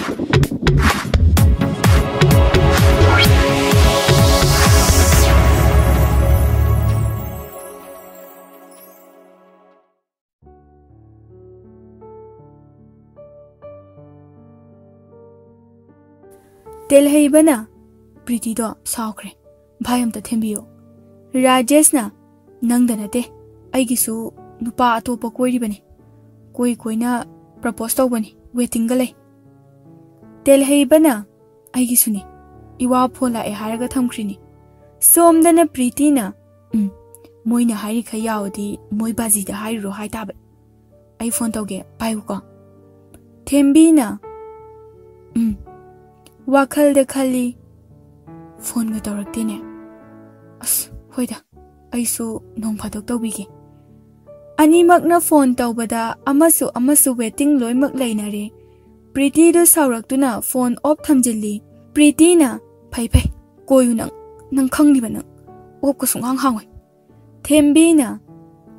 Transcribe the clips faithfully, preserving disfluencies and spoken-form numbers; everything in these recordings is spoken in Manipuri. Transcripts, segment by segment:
ꯇꯦꯜꯍꯩꯕꯅ ꯄ꯭ꯔꯤꯇꯤꯗꯣ ꯁꯥꯎꯈ꯭ꯔꯦ꯫ "ꯚꯥꯏ, ꯑꯝꯇ ꯊꯦꯝꯕꯤꯌꯨ꯫" ꯔꯥꯖꯦꯁꯅ, "ꯅꯪꯗ ꯅꯠꯇꯦ, ꯑꯩꯒꯤꯁꯨ ꯅꯨꯄꯥ ꯑꯇꯣꯞꯄ ꯀꯣꯏꯔꯤꯕꯅꯤ꯫ ꯀꯣꯏ ꯀꯣꯏꯅ ꯄ꯭ꯔꯄꯣꯁ ꯇꯧꯕꯅꯤ, ꯋꯦꯇꯤꯡꯒ ꯂꯩ꯫" ꯇꯦꯜꯍꯩꯕꯅ, "ꯑꯩꯒꯤꯁꯨꯅꯤ, ꯏꯋꯥ ꯐꯣꯟ ꯂꯥꯛꯑꯦ ꯍꯥꯏꯔꯒ ꯊꯝꯈ꯭ꯔꯤꯅꯤ꯫" ꯁꯣꯝꯗꯅ ꯄ꯭ꯔꯤꯇꯤꯅ, "ꯎꯝ, ꯃꯣꯏꯅ ꯍꯥꯏꯔꯤꯈꯩ ꯌꯥꯎꯔꯗꯤ ꯃꯣꯏ ꯕꯥꯖꯤꯗ ꯍꯥꯏꯔꯨꯔꯣ ꯍꯥꯏꯇꯥꯕ꯫ ꯑꯩ ꯐꯣꯟ ꯇꯧꯒꯦ, ꯄꯥꯏꯌꯨꯀꯣ꯫" ꯊꯦꯝꯕꯤꯅ, "ꯎꯝ꯫" ꯋꯥꯈꯜꯗ ꯈꯜꯂꯤ, "ꯐꯣꯟꯒ ꯇꯧꯔꯛꯇꯦꯅꯦ꯫ ꯑꯁ, ꯍꯣꯏꯗ, ꯑꯩꯁꯨ ꯅꯣꯡ ꯐꯥꯗꯣꯛ ꯇꯧꯕꯤꯒꯦ꯫" ꯑꯅꯤꯃꯛꯅ ꯐꯣꯟ ꯇꯧꯕꯗ ꯑꯃꯁꯨ ꯑꯃꯁꯨ ꯋꯦꯇꯤꯡ ꯂꯣꯏꯅꯃꯛ ꯂꯩꯅꯔꯦ꯫ ꯄ꯭ꯔꯤꯇꯤꯗꯨ ꯁꯥꯎꯔꯛꯇꯨꯅ ꯐꯣꯟ ꯑꯣꯐ ꯊꯝꯖꯤꯜꯂꯤ꯫ ꯄ꯭ꯔꯤꯇꯤꯅ, "ꯐꯩ ꯐꯩ, ꯀꯣꯏꯌꯨ ꯅꯪ, ꯅꯪ ꯈꯪꯂꯤꯕ ꯅꯪ꯫ ꯑꯣꯐꯀ ꯁꯨꯡꯍꯥꯡ ꯍꯥꯡꯉꯣꯏ꯫" ꯊꯦꯝꯕꯤꯅ,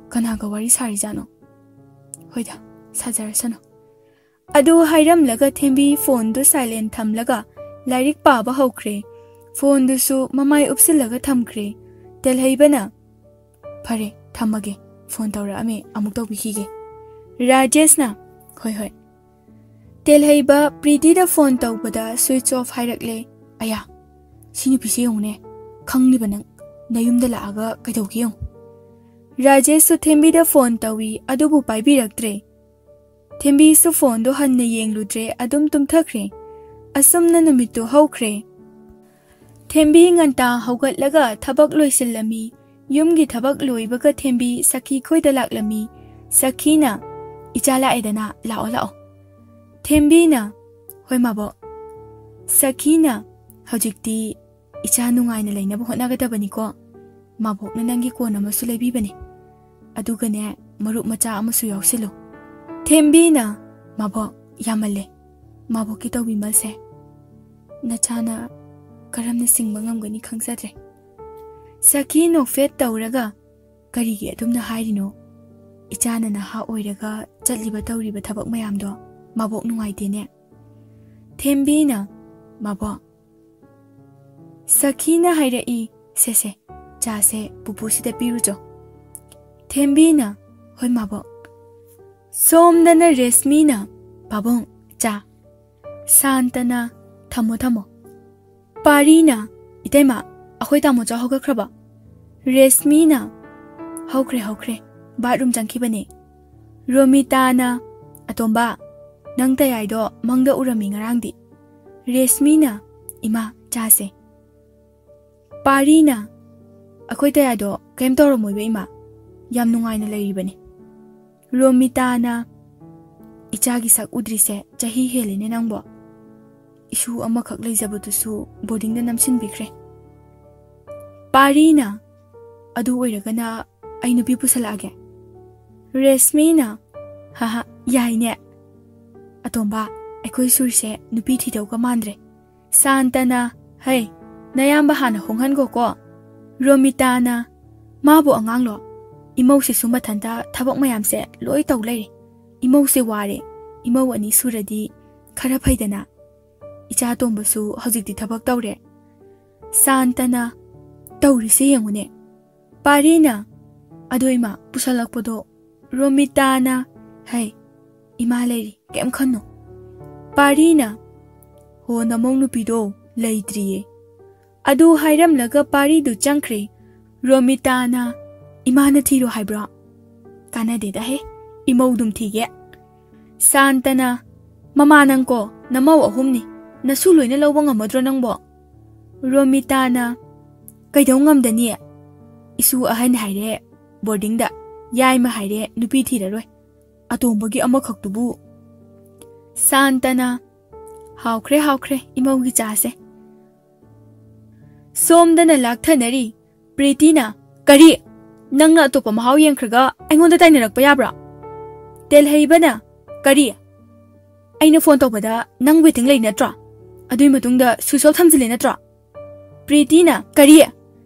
"ꯀꯅꯥꯒ ꯋꯥꯔꯤ ꯁꯥꯔꯤꯖꯥꯠꯅꯣ? ꯍꯣꯏꯗ, ꯁꯥꯖꯔꯁꯅꯨ꯫" ꯑꯗꯨ ꯍꯥꯏꯔꯝꯂꯒ ꯊꯦꯝꯕꯤ ꯐꯣꯟꯗꯨ ꯁꯥꯏꯂꯦꯟ ꯊꯝꯂꯒ ꯂꯥꯏꯔꯤꯛ ꯄꯥꯕ ꯍꯧꯈ꯭ꯔꯦ꯫ ꯐꯣꯟꯗꯨꯁꯨ ꯃꯃꯥꯏ ꯎꯞꯁꯤꯜꯂꯒ ꯊꯝꯈ꯭ꯔꯦ꯫ ꯇꯦꯜꯍꯩꯕꯅ, "ꯐꯔꯦ, ꯊꯝꯃꯒꯦ꯫ ꯐꯣꯟ ꯇꯧꯔꯛꯑꯝꯃꯦ, ꯑꯃꯨꯛ ꯇꯧꯕꯤꯈꯤꯒꯦ꯫" ꯔꯥꯖꯦꯁꯅ, "ꯍꯣꯏ, ꯍꯣꯏ꯫" ꯇꯦꯜꯍꯩꯕ ꯄ꯭ꯔꯤꯇꯤꯗ ꯐꯣꯟ ꯇꯧꯕꯗ ꯁ꯭ꯋꯤꯆ ꯑꯣꯐ ꯍꯥꯏꯔꯛꯂꯦ꯫ "ꯑꯌꯥ, ꯁꯤ ꯅꯨꯄꯤꯁꯦ ꯌꯦꯡꯉꯨꯅꯦ꯫ ꯈꯪꯂꯤꯕ ꯅꯪ, ꯅꯌꯨꯝꯗ ꯂꯥꯛꯑꯒ ꯀꯩꯗꯧꯒꯦ ꯌꯦꯡꯉꯨ꯫" ꯔꯥꯖꯦꯁꯁꯨ ꯊꯦꯝꯕꯤꯗ ꯐꯣꯟ ꯇꯧꯏ, ꯑꯗꯨꯕꯨ ꯄꯥꯏꯕꯤꯔꯛꯇ꯭ꯔꯦ꯫ ꯊꯦꯝꯕꯤꯁꯨ ꯐꯣꯟꯗꯣ ꯍꯟꯅ ꯌꯦꯡꯂꯨꯗ꯭ꯔꯦ, ꯑꯗꯨꯝ ꯇꯨꯝꯊꯈ꯭ꯔꯦ꯫ ꯑꯁꯨꯝꯅ ꯅꯨꯃꯤꯠꯇꯨ ꯍꯧꯈ꯭ꯔꯦ꯫ ꯊꯦꯝꯕꯤ ꯉꯟꯇꯥ ꯍꯧꯒꯠꯂꯒ ꯊꯕꯛ ꯂꯣꯏꯁꯤꯜꯂꯝꯃꯤ꯫ ꯌꯨꯝꯒꯤ ꯊꯕꯛ ꯂꯣꯏꯕꯒ ꯊꯦꯝꯕꯤ ꯁꯈꯤ ꯈꯣꯏꯗ ꯂꯥꯛꯂꯝꯃꯤ꯫ ꯁꯈꯤꯅ, "ꯏꯆꯥ ꯂꯥꯛꯑꯦꯗꯅ, ꯂꯥꯛꯑꯣ, ꯂꯥꯛꯑꯣ꯫" ꯊꯦꯝꯕꯤꯅ, "ꯍꯣꯏ, ꯃꯥꯕꯣꯛ꯫" ꯁꯈꯤꯅ, "ꯍꯧꯖꯤꯛꯇꯤ ꯏꯆꯥ ꯅꯨꯡꯉꯥꯏꯅ ꯂꯩꯅꯕ ꯍꯣꯠꯅꯒꯗꯕꯅꯤꯀꯣ꯫ ꯃꯥꯕꯣꯛꯅ ꯅꯪꯒꯤ ꯀꯣꯟ ꯑꯃꯁꯨ ꯂꯩꯕꯤꯕꯅꯤ꯫ ꯑꯗꯨꯒꯅꯦ, ꯃꯔꯨꯞ ꯃꯆꯥ ꯑꯃꯁꯨ ꯌꯥꯎꯁꯤꯜꯂꯨ꯫" ꯊꯦꯝꯕꯤꯅ, "ꯃꯥꯕꯣꯛ, ꯌꯥꯝꯃꯜꯂꯦ꯫ ꯃꯥꯕꯣꯛꯀꯤ ꯇꯧꯕꯤꯃꯜꯁꯦ꯫ ꯅꯆꯥꯅ ꯀꯔꯝꯅ ꯁꯤꯡꯕ ꯉꯝꯒꯅꯤ ꯈꯪꯖꯗ꯭ꯔꯦ꯫" ꯁꯈꯤ ꯅꯣꯛꯐꯦꯠ ꯇꯧꯔꯒ, "ꯀꯔꯤꯒꯤ ꯑꯗꯨꯝꯅ ꯍꯥꯏꯔꯤꯅꯣ? ꯏꯆꯥꯅ ꯅꯍꯥ ꯑꯣꯏꯔꯒ ꯆꯠꯂꯤꯕ ꯇꯧꯔꯤꯕ ꯊꯕꯛ ꯃꯌꯥꯝꯗꯣ ꯃꯥꯕꯣꯛ ꯅꯨꯡꯉꯥꯏꯇꯦꯅꯦ꯫" ꯊꯦꯝꯕꯤꯅ, "ꯃꯕꯣꯛ, ꯁꯈꯤꯅ ꯍꯥꯏꯔꯛꯏ, ꯁꯦ ꯁꯦ, ꯆꯥꯁꯦ ꯄꯨꯄꯨꯁꯤꯗ ꯄꯤꯔꯨꯆꯣ꯫" ꯊꯦꯝꯕꯤꯅ, "ꯍꯣꯏ ꯃꯕꯣꯛ꯫" ꯁꯣꯝꯗꯅ ꯔꯦꯁꯃꯤꯅ, "ꯄꯥꯕꯨꯡ, ꯆꯥ꯫" ꯁꯥꯟꯇꯅ, "ꯊꯝꯃꯣ ꯊꯝꯃꯣ꯫" ꯄꯥꯔꯤꯅ, "ꯏꯇꯩꯃ, ꯑꯩꯈꯣꯏ ꯇꯥꯃꯣꯆꯥ ꯍꯧꯒꯠꯈ꯭ꯔꯕꯣ?" ꯔꯦꯁꯃꯤꯅ, "ꯍꯧꯈ꯭ꯔꯦ ꯍꯧꯈ꯭ꯔꯦ, ꯕꯥꯠꯔꯨꯝ ꯆꯪꯈꯤꯕꯅꯦ꯫" ꯔꯣꯃꯤꯇꯥꯅ, "ꯑꯇꯣꯝꯕ, ꯅꯪ ꯇꯌꯥꯏꯗꯣ ꯃꯪꯗ ꯎꯔꯝꯃꯤ ꯉꯔꯥꯡꯗꯤ꯫" ꯔꯦꯁꯃꯤꯅ, "ꯏꯃꯥ, ꯆꯥꯁꯦ꯫" ꯄꯥꯔꯤꯅ, "ꯑꯩꯈꯣꯏ ꯇꯌꯥꯏꯗꯣ ꯀꯩꯝ ꯇꯧꯔꯝꯃꯣꯏꯕ ꯏꯃꯥ, ꯌꯥꯝ ꯅꯨꯡꯉꯥꯏꯅ ꯂꯩꯔꯤꯕꯅꯦ꯫" ꯔꯣꯃꯤꯇꯥꯅ, "ꯏꯆꯥꯒꯤ ꯁꯛ ꯎꯗ꯭ꯔꯤꯁꯦ ꯆꯍꯤ ꯍꯦꯜꯂꯦꯅꯦ ꯅꯪꯕꯣ꯫ ꯏꯁꯨ ꯑꯃꯈꯛ ꯂꯩꯖꯕꯗꯨꯁꯨ ꯕꯣꯔꯗꯤꯡꯗ ꯅꯝꯁꯤꯟꯕꯤꯈ꯭ꯔꯦ꯫" ꯄꯥꯔꯤꯅ, "ꯑꯗꯨ ꯑꯣꯏꯔꯒꯅ ꯑꯩ ꯅꯨꯄꯤ ꯄꯨꯁꯜꯂꯛꯑꯒꯦ꯫" ꯔꯦꯁꯃꯤꯅ, "ꯍꯥꯍꯥ, ꯌꯥꯏꯅꯦ꯫ ꯑꯇꯣꯝꯕ, ꯑꯩꯈꯣꯏ ꯁꯨꯔꯁꯦ ꯅꯨꯄꯤ ꯊꯤꯗꯧꯒ ꯃꯥꯟꯗ꯭ꯔꯦ꯫" ꯁꯥꯟꯇꯅ, "ꯍꯩ, ꯅꯌꯥꯝꯕ ꯍꯥꯟꯅ ꯍꯣꯡꯍꯟꯈꯣꯀꯣ꯫" ꯔꯣꯃꯤꯇꯥꯅ, "ꯃꯥꯕꯨ ꯑꯉꯥꯡꯂꯣ? ꯏꯃꯧꯁꯤꯁꯨ ꯃꯊꯟꯇ ꯊꯕꯛ ꯃꯌꯥꯝꯁꯦ ꯂꯣꯏ ꯇꯧ ꯂꯩꯔꯦ꯫ ꯏꯃꯧꯁꯦ ꯋꯥꯔꯦ꯫ ꯏꯃꯧ ꯑꯅꯤ ꯁꯨꯔꯗꯤ ꯈꯔ ꯐꯩꯗꯅ꯫ ꯏꯆꯥ ꯑꯇꯣꯝꯕꯁꯨ ꯍꯧꯖꯤꯛꯇꯤ ꯊꯕꯛ ꯇꯧꯔꯦ꯫" ꯁꯥꯟꯇꯅ, "ꯇꯧꯔꯤꯁꯦ ꯌꯦꯡꯉꯨꯅꯦ꯫" ꯄꯥꯔꯤꯅ, "ꯑꯗꯣ ꯏꯃꯥ, ꯄꯨꯁꯜꯂꯛꯄꯗꯣ?" ꯔꯣꯃꯤꯇꯥꯅ, "ꯍꯩ, ꯏꯃꯥ ꯂꯩꯔꯤ, ꯀꯩꯝ ꯈꯟꯅꯨ꯫" ꯄꯥꯔꯤꯅ, "ꯍꯣ, ꯅꯃꯧ ꯅꯨꯄꯤꯗꯣ ꯂꯩꯇ꯭ꯔꯤꯌꯦ꯫" ꯑꯗꯨ ꯍꯥꯏꯔꯝꯂꯒ ꯄꯥꯔꯤꯗꯨ ꯆꯪꯈ꯭ꯔꯦ꯫ ꯔꯣꯃꯤꯇꯥꯅ, "ꯏꯃꯥꯅ ꯊꯤꯔꯣ ꯍꯥꯏꯕ꯭ꯔꯣ? ꯀꯥꯟꯅꯗꯦꯗ ꯍꯦ, ꯏꯃꯧꯗꯨꯝ ꯊꯤꯒꯦ꯫" ꯁꯥꯟꯇꯅ, "ꯃꯃꯥ, ꯅꯪꯀꯣ ꯅꯃꯧ ꯑꯍꯨꯝꯅꯤ, ꯅꯁꯨ ꯂꯣꯏꯅ ꯂꯧꯕ ꯉꯝꯃꯗ꯭ꯔꯣ ꯅꯪꯕꯣ?" ꯔꯣꯃꯤꯇꯥꯅ, "ꯀꯩꯗꯧ ꯉꯝꯗꯅꯤ? ꯏꯁꯨ ꯑꯍꯟ ꯍꯥꯏꯔꯦ ꯕꯣꯔꯗꯤꯡꯗ, ꯌꯥꯏꯃ ꯍꯥꯏꯔꯦ ꯅꯨꯄꯤ ꯊꯤꯔꯔꯣꯏ, ꯑꯇꯣꯝꯕꯒꯤ ꯑꯃꯈꯛꯇꯨꯕꯨ꯫" ꯁꯥꯟꯇꯅ, "ꯍꯥꯎꯈ꯭ꯔꯦ, ꯍꯥꯎꯈ꯭ꯔꯦ ꯏꯃꯧꯒꯤ ꯆꯥꯁꯦ꯫" ꯁꯣꯝꯗꯅ ꯂꯥꯛꯊꯅꯔꯤ꯫ ꯄ꯭ꯔꯤꯇꯤꯅ, "ꯀꯔꯤ? ꯅꯪꯅ ꯑꯇꯣꯞꯄ ꯃꯍꯥꯎ ꯌꯦꯡꯈ꯭ꯔꯒ ꯑꯩꯉꯣꯟꯗ ꯇꯥꯏꯅꯔꯛꯄ ꯌꯥꯕ꯭ꯔꯥ?" ꯇꯦꯜꯍꯩꯕꯅ, "ꯀꯔꯤ? ꯑꯩꯅ ꯐꯣꯟ ꯇꯧꯕꯗ ꯅꯪ ꯋꯦꯇꯤꯡ ꯂꯩ ꯅꯠꯇ꯭ꯔꯣ? ꯑꯗꯨꯏ ꯃꯇꯨꯡꯗ ꯁ꯭ꯋꯤꯆ ꯑꯣꯐ ꯊꯝꯖꯤꯜꯂꯦ ꯅꯠꯇ꯭ꯔꯣ?" ꯄ꯭ꯔꯤꯇꯤꯅ, "ꯀꯔꯤ?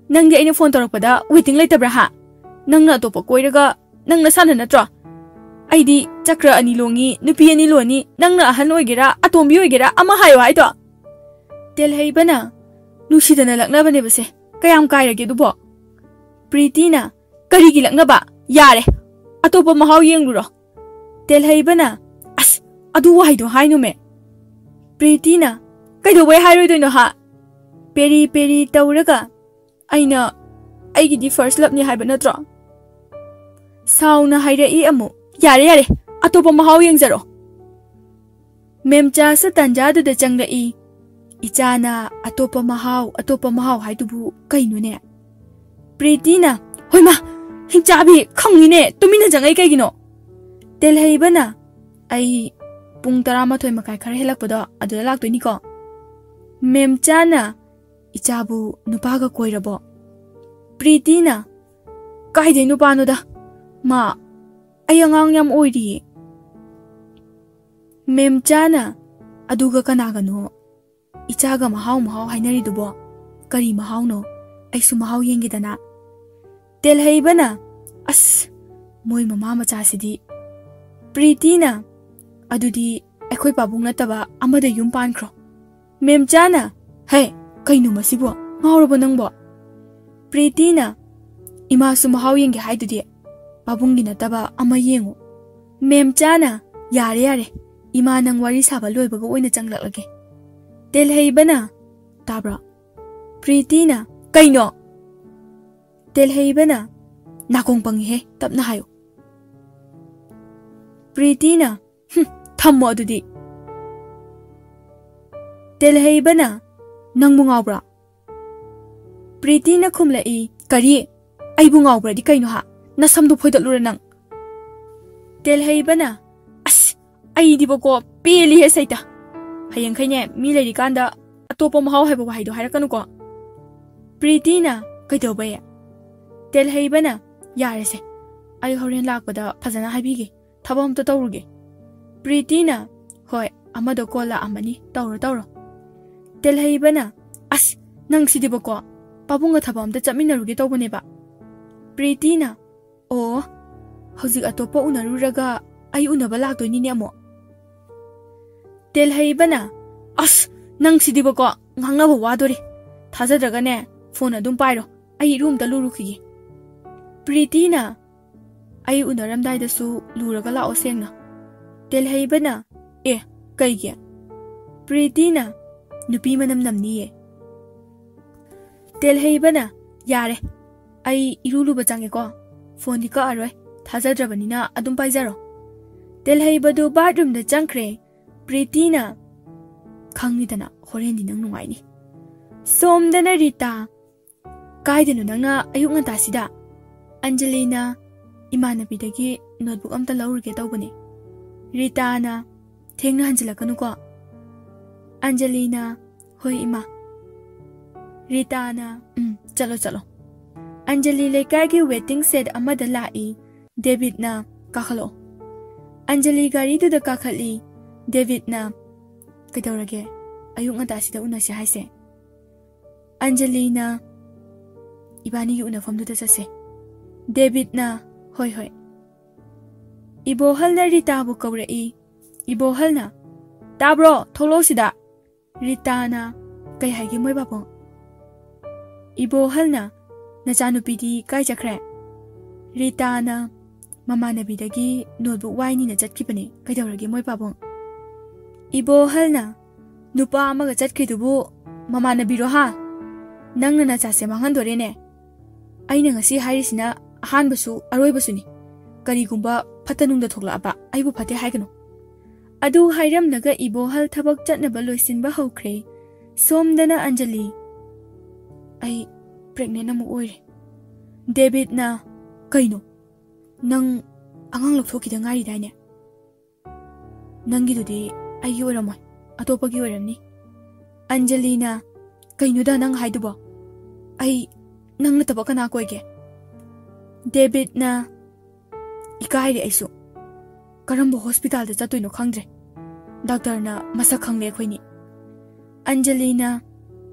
ꯅꯪꯗꯤ ꯑꯩꯅ ꯐꯣꯟ ꯇꯧꯔꯛꯄꯗ ꯋꯦꯇꯤꯡ ꯂꯩꯇꯕ꯭ꯔꯥ ꯍꯥ? ꯅꯪꯅ ꯑꯇꯣꯞꯄ ꯀꯣꯏꯔꯒ ꯅꯪ ꯅꯁꯥꯅ ꯅꯠꯇ꯭ꯔꯣ?" ꯑꯩꯗꯤ ꯆꯀ꯭ꯔ ꯑꯅꯤ ꯂꯣꯡꯉꯤ, ꯅꯨꯄꯤ ꯑꯅꯤ ꯂꯣꯟꯅꯤ, ꯅꯪꯅ ꯑꯍꯟ ꯑꯣꯏꯒꯦꯔꯥ, ꯑꯇꯣꯝꯕꯤ ꯑꯣꯏꯒꯦꯔꯥ, ꯑꯃ ꯍꯥꯏꯌꯣ ꯍꯥꯏꯗꯣ꯫ ꯇꯦꯜꯍꯩꯕꯅ, ꯅꯨꯡꯁꯤꯗꯅ ꯂꯛꯅꯕꯅꯦꯕꯁꯦ, ꯀꯌꯥꯝ ꯀꯥꯏꯔꯒꯦ ꯑꯗꯨꯕꯣ? ꯄ꯭ꯔꯤꯇꯤꯅ, ꯀꯔꯤꯒꯤ ꯂꯛꯅꯕ? ꯌꯥꯔꯦ, ꯑꯇꯣꯞꯄ ꯃꯍꯥꯎ ꯌꯦꯡꯂꯨꯔꯣ꯫ ꯇꯦꯜꯍꯩꯕꯅ, ꯑꯁ, ꯑꯗꯨ ꯋꯥꯍꯩꯗꯣ ꯍꯥꯏꯅꯨꯃꯦ꯫ ꯄ꯭ꯔꯤꯇꯤꯅ, ꯀꯩꯗꯧꯕꯩ ꯍꯥꯏꯔꯣꯏꯗꯣꯏꯅꯣ ꯍꯥ? ꯄꯦꯔꯤ ꯄꯦꯔꯤ ꯇꯧꯔꯒ, ꯑꯩꯅ, ꯑꯩꯒꯤꯗꯤ first loveꯅꯤ ꯍꯥꯏꯕ ꯅꯠꯇ꯭ꯔꯣ? ꯁꯥꯎꯅ ꯍꯥꯏꯔꯛꯏ ꯑꯃꯨꯛ, ꯌꯥꯔꯦ ꯌꯥꯔꯦ, ꯑꯇꯣꯞꯄ ꯃꯍꯥꯎ ꯌꯦꯡꯖꯔꯣ꯫ ꯃꯦꯝꯆꯥꯁꯨ ꯇꯥꯟꯖꯥꯗꯨꯗ ꯆꯪꯂꯛꯏ꯫ ꯏꯆꯥꯅ ꯑꯇꯣꯞꯄ ꯃꯍꯥꯎ, ꯑꯇꯣꯞꯄ ꯃꯍꯥꯎ ꯍꯥꯏꯗꯨꯕꯨ ꯀꯩꯅꯣꯅꯦ? ꯄ꯭ꯔꯤꯇꯤꯅ, ꯍꯣꯏꯃꯥ, ꯍꯤꯡꯆꯥꯕꯤ, ꯈꯪꯉꯤꯅꯦ, ꯇꯨꯃꯤꯟꯅ ꯆꯪꯉꯛꯏ ꯀꯩꯒꯤꯅꯣ? ꯇꯦꯜꯍꯩꯕꯅ, ꯑꯩ ꯄꯨꯡ ꯇꯔꯥꯃꯥꯊꯣꯏ ꯃꯈꯥꯏ ꯈꯔ ꯍꯦꯜꯂꯛꯄꯗꯣ ꯑꯗꯨꯗ ꯂꯥꯛꯇꯣꯏꯅꯤꯀꯣ꯫ ꯃꯦꯝꯆꯥꯅ, ꯏꯆꯥꯕꯨ ꯅꯨꯄꯥꯒ ꯀꯣꯏꯔꯕꯣ? ꯄ꯭ꯔꯤꯇꯤꯅ, ꯀꯥꯏꯗꯩ ꯅꯨꯄꯥꯅꯣꯗ? ꯃꯥ, ꯑꯩ ꯑꯉꯥꯡ ꯌꯥꯝ ꯑꯣꯏꯔꯤꯌꯦ꯫ ꯃꯦꯝꯆꯥꯅ, ꯑꯗꯨꯒ ꯀꯅꯥꯒꯅꯣ ꯏꯆꯥꯒ ꯃꯍꯥꯎ ꯃꯍꯥꯎ ꯍꯥꯏꯅꯔꯤꯗꯨꯕꯣ? ꯀꯔꯤ ꯃꯍꯥꯎꯅꯣ? ꯑꯩꯁꯨ ꯃꯍꯥꯎ ꯌꯦꯡꯒꯦꯗꯅ꯫ ꯇꯦꯜꯍꯩꯕꯅ, ꯑꯁ, ꯃꯣꯏ ꯃꯃꯥ ꯃꯆꯥꯁꯤꯗꯤ꯫ ꯄ꯭ꯔꯤꯇꯤꯅ, ꯑꯗꯨꯗꯤ ꯑꯩꯈꯣꯏ ꯄꯥꯕꯨꯡ ꯅꯠꯇꯕ ꯑꯃꯗ ꯌꯨꯝ ꯄꯥꯟꯈ꯭ꯔꯣ꯫ ꯃꯦꯝꯆꯥꯅ, ꯍꯦ, ꯀꯩꯅꯣ ꯃꯁꯤꯕꯣ? ꯉꯥꯎꯔꯕꯣ ꯅꯪꯕꯣ? ꯄ꯭ꯔꯤꯇꯤꯅ, ꯏꯃꯥꯁꯨ ꯃꯍꯥꯎ ꯌꯦꯡꯒꯦ ꯍꯥꯏꯗꯨꯗꯤ, ꯄꯥꯕꯨꯡꯒꯤ ꯅꯠꯇꯕ ꯑꯃ ꯌꯦꯡꯉꯨ꯫ ꯃꯦꯝꯆꯥꯅ, ꯌꯥꯔꯦ ꯌꯥꯔꯦ, ꯏꯃꯥ ꯅꯪ ꯋꯥꯔꯤ ꯁꯥꯕ ꯂꯣꯏꯕꯒ ꯑꯣꯏꯅ ꯆꯪꯂꯛꯂꯒꯦ꯫ ꯇꯦꯜꯍꯩꯕꯅ, ꯇꯥꯕ꯭ꯔꯣ? ꯄ꯭ꯔꯤꯇꯤꯅ, ꯀꯩꯅꯣ? ꯇꯦꯜꯍꯩꯕꯅ, ꯅꯥꯀꯣꯡ ꯄꯪꯉꯤꯍꯦ, ꯇꯞꯅ ꯍꯥꯏꯌꯨ꯫ ꯄ꯭ꯔꯤꯇꯤꯅ, ꯍꯨꯝ, ꯊꯝꯃꯣ ꯑꯗꯨꯗꯤ꯫ ꯇꯦꯜꯍꯩꯕꯅ, ꯅꯪꯕꯨ ꯉꯥꯎꯕ꯭ꯔꯣ? ꯄ꯭ꯔꯤꯇꯤꯅ ꯈꯨꯝꯂꯛꯏ, ꯀꯔꯤ? ꯑꯩꯕꯨ ꯉꯥꯎꯕ꯭ꯔꯗꯤ ꯀꯩꯅꯣ ꯍꯥ? ꯅꯁꯝꯗꯨ ꯐꯣꯏꯗꯠꯂꯨꯔ ꯅꯪ꯫ ꯇꯦꯜꯍꯩꯕꯅ, ꯑꯁ, ꯑꯩꯗꯤꯕꯀꯣ ꯄꯦꯜꯂꯤꯍꯦ ꯁꯩꯇ꯫ ꯍꯌꯦꯡꯈꯩꯅꯦ ꯃꯤ ꯂꯩꯔꯤꯀꯥꯟꯗ ꯑꯇꯣꯞꯄ ꯃꯍꯥꯎ ꯍꯥꯏꯕ ꯋꯥꯍꯩꯗꯣ ꯍꯥꯏꯔꯛꯀꯅꯨꯀꯣ꯫ ꯄ꯭ꯔꯤꯇꯤꯅ, ꯀꯩꯗꯧꯕꯩ? ꯇꯦꯜꯍꯩꯕꯅ, ꯌꯥꯔꯦꯁꯦ, ꯑꯩ ꯍꯣꯔꯦꯟ ꯂꯥꯛꯄꯗ ꯐꯖꯅ ꯍꯥꯏꯕꯤꯒꯦ, ꯊꯕꯛ ꯑꯝꯇ ꯇꯧꯔꯨꯒꯦ꯫ ꯄ꯭ꯔꯤꯇꯤꯅ, ꯍꯣꯏ, ꯑꯃꯗꯣ ꯀꯣꯜ ꯂꯥꯛꯑꯝꯃꯅꯤ, ꯇꯧꯔꯣ ꯇꯧꯔꯣ꯫ ꯇꯦꯜꯍꯩꯕꯅ, ꯑꯁ, ꯅꯪ ꯁꯤꯗꯤꯕꯀꯣ, ꯄꯥꯕꯨꯡꯒ ꯊꯕꯛ ꯑꯝꯇ ꯆꯠꯃꯤꯟꯅꯔꯨꯒꯦ ꯇꯧꯕꯅꯦꯕ꯫ ꯄ꯭ꯔꯤꯇꯤꯅ, ꯑꯣ, ꯍꯧꯖꯤꯛ ꯑꯇꯣꯞꯄ ꯎꯅꯔꯨꯔꯒ ꯑꯩ ꯎꯅꯕ ꯂꯥꯛꯇꯣꯏꯅꯤꯅꯦ ꯑꯃꯨꯛ꯫ ꯇꯦꯜꯍꯩꯕꯅ, "ꯑꯁ, ꯅꯪ ꯁꯤꯗꯤꯕꯀꯣ, ꯉꯥꯡꯅꯕ ꯋꯥꯗꯣꯔꯤ꯫ ꯊꯥꯖꯗ꯭ꯔꯒꯅꯦ, ꯐꯣꯟ ꯑꯗꯨꯝ ꯄꯥꯏꯔꯣ, ꯑꯩ ꯏꯔꯨ ꯑꯝꯇ ꯂꯨꯔꯨꯈꯤꯒꯦ꯫" ꯄ꯭ꯔꯤꯇꯤꯅ, "ꯑꯩ ꯎꯅꯔꯝꯗꯥꯏꯗꯁꯨ ꯂꯨꯔꯒ ꯂꯥꯛꯑꯣ ꯁꯦꯡꯅ꯫" ꯇꯦꯜꯍꯩꯕꯅ, "ꯑꯦ, ꯀꯩꯒꯤ?" ꯄ꯭ꯔꯤꯇꯤꯅ, "ꯅꯨꯄꯤ ꯃꯅꯝ ꯅꯝꯅꯤꯌꯦ꯫" ꯇꯦꯜꯍꯩꯕꯅ, "ꯌꯥꯔꯦ, ꯑꯩ ꯏꯔꯨ ꯂꯨꯕ ꯆꯪꯉꯦꯀꯣ, ꯐꯣꯟꯗꯤ ꯀꯛꯑꯔꯣꯏ, ꯊꯥꯖꯗ꯭ꯔꯕꯅꯤꯅ ꯑꯗꯨꯝ ꯄꯥꯏꯖꯔꯣ꯫" ꯇꯦꯜꯍꯩꯕꯗꯨ ꯕꯥꯠꯔꯨꯝꯗ ꯆꯪꯈ꯭ꯔꯦ꯫ ꯄ꯭ꯔꯤꯇꯤꯅ, "ꯈꯪꯅꯤꯗꯅ, ꯍꯣꯔꯦꯟꯗꯤ ꯅꯪ ꯅꯨꯡꯉꯥꯏꯅꯤ꯫" ꯁꯣꯝꯗꯅ ꯔꯤꯇꯥ, "ꯀꯥꯏꯗꯅꯣ ꯅꯪꯅ ꯑꯌꯨꯛ ꯉꯟꯇꯥꯁꯤꯗ?" ꯑꯟꯖꯂꯤꯅ, "ꯏꯃꯥꯟꯅꯕꯤꯗꯒꯤ ꯅꯣꯠꯕꯨꯛ ꯑꯝꯇ ꯂꯧꯔꯨꯒꯦ ꯇꯧꯕꯅꯦ꯫" ꯔꯤꯇꯥꯅ, "ꯊꯦꯡꯅ ꯍꯟꯖꯤꯜꯂꯛꯀꯅꯨꯀꯣ꯫" ꯑꯟꯖꯂꯤꯅ, "ꯍꯣꯏ ꯏꯃꯥ꯫" ꯔꯤꯇꯥꯅ, "ꯎꯝ, ꯆꯠꯂꯣ ꯆꯠꯂꯣ꯫" ꯑꯟꯖꯂꯤ ꯂꯩꯀꯥꯏꯒꯤ ꯋꯦꯇꯤꯡ ꯁꯦꯗ ꯑꯃꯗ ꯂꯥꯛꯏ꯫ ꯗꯦꯕꯤꯗꯅ, "ꯀꯥꯈꯠꯂꯛꯑꯣ꯫" ꯑꯟꯖꯂꯤ ꯒꯥꯔꯤꯗꯨꯗ ꯀꯥꯈꯠꯂꯤ꯫ ꯗꯦꯕꯤꯗꯅ, "ꯀꯩꯗꯧꯔꯒꯦ? ꯑꯌꯨꯛ ꯉꯟꯇꯥꯁꯤꯗ ꯎꯅꯁꯦ ꯍꯥꯏꯁꯦ?" ꯑꯟꯖꯂꯤꯅ, "ꯏꯕꯥꯅꯤꯒꯤ ꯎꯅꯐꯝꯗꯨꯗ ꯆꯠꯁꯦ꯫" ꯗꯦꯕꯤꯗꯅ, "ꯍꯣꯏ, ꯍꯣꯏ꯫" ꯏꯕꯣꯍꯜꯅ ꯔꯤꯇꯥꯕꯨ ꯀꯧꯔꯛꯏ꯫ ꯏꯕꯣꯍꯜꯅ, "ꯇꯥꯕ꯭ꯔꯣ? ꯊꯣꯛꯂꯛꯑꯣ ꯁꯤꯗ꯫" ꯔꯤꯇꯥꯅ, "ꯀꯩ ꯍꯥꯏꯒꯦ ꯃꯣꯏ ꯄꯥꯕꯨꯡ?" ꯏꯕꯣꯍꯜꯅ, "ꯅꯆꯥꯅꯨꯄꯤꯗꯤ ꯀꯥꯏ ꯆꯠꯈ꯭ꯔꯦ?" ꯔꯤꯇꯥꯅ, "ꯃꯃꯥꯟꯅꯕꯤꯗꯒꯤ ꯅꯣꯠꯕꯨꯛ ꯋꯥꯏꯅꯤꯅ ꯆꯠꯈꯤꯕꯅꯦ, ꯀꯩꯗꯧꯔꯒꯦ ꯃꯣꯏ ꯄꯥꯕꯨꯡ?" ꯏꯕꯣꯍꯜꯅ, "ꯅꯨꯄꯥ ꯑꯃꯒ ꯆꯠꯈ꯭ꯔꯤꯗꯨꯕꯨ ꯃꯃꯥꯟꯅꯕꯤꯔꯣ ꯍꯥ? ꯅꯪꯅ ꯅꯆꯥꯁꯦ ꯃꯥꯡꯍꯟꯗꯣꯔꯦꯅꯦ꯫ ꯑꯩꯅ ꯉꯁꯤ ꯍꯥꯏꯔꯤꯁꯤꯅ ꯑꯍꯥꯟꯕꯁꯨ ꯑꯔꯣꯏꯕꯁꯨꯅꯤ꯫ ꯀꯔꯤꯒꯨꯝꯕ ꯐꯠꯇ ꯅꯨꯡꯗ ꯊꯣꯛꯂꯛꯑꯕ ꯑꯩꯕꯨ ꯐꯠꯇꯦ ꯍꯥꯏꯒꯅꯨ꯫" ꯑꯗꯨ ꯍꯥꯏꯔꯝꯂꯒ ꯏꯕꯣꯍꯜ ꯊꯕꯛ ꯆꯠꯅꯕ ꯂꯣꯏꯁꯤꯟꯕ ꯍꯧꯈ꯭ꯔꯦ꯫ ꯁꯣꯝꯗꯅ ꯑꯟꯖꯂꯤ, "ꯑꯩ ꯄ꯭ꯔꯦꯒꯅꯦꯟ ꯑꯃꯨꯛ ꯑꯣꯏꯔꯦ꯫" ꯗꯦꯕꯤꯗꯅ, "ꯀꯩꯅꯣ? ꯅꯪ ꯑꯉꯥꯡ ꯂꯧꯊꯣꯛꯈꯤꯗ ꯉꯥꯏꯔꯤꯗꯥꯏꯅꯦ? ꯅꯪꯒꯤꯗꯨꯗꯤ ꯑꯩꯒꯤ ꯑꯣꯏꯔꯝꯃꯣꯏ, ꯑꯇꯣꯞꯄꯒꯤ ꯑꯣꯏꯔꯝꯅꯤ꯫" ꯑꯟꯖꯂꯤꯅ, "ꯀꯩꯅꯣꯗ ꯅꯪ ꯍꯥꯏꯗꯨꯕꯣ? ꯑꯩ ꯅꯪ ꯅꯠꯇꯕ ꯀꯅꯥ ꯀꯣꯏꯒꯦ?" ꯗꯦꯕꯤꯗꯅ, "ꯏꯀꯥꯏꯔꯦ ꯑꯩꯁꯨ꯫ ꯀꯔꯝꯕ ꯍꯣꯁꯄꯤꯇꯥꯜꯗ ꯆꯠꯇꯣꯏꯅꯣ ꯈꯪꯗ꯭ꯔꯦ꯫ ꯗꯥꯛꯇꯔꯅ ꯃꯁꯛ ꯈꯪꯂꯦ ꯑꯩꯈꯣꯏꯅꯤ꯫" ꯑꯟꯖꯂꯤꯅ,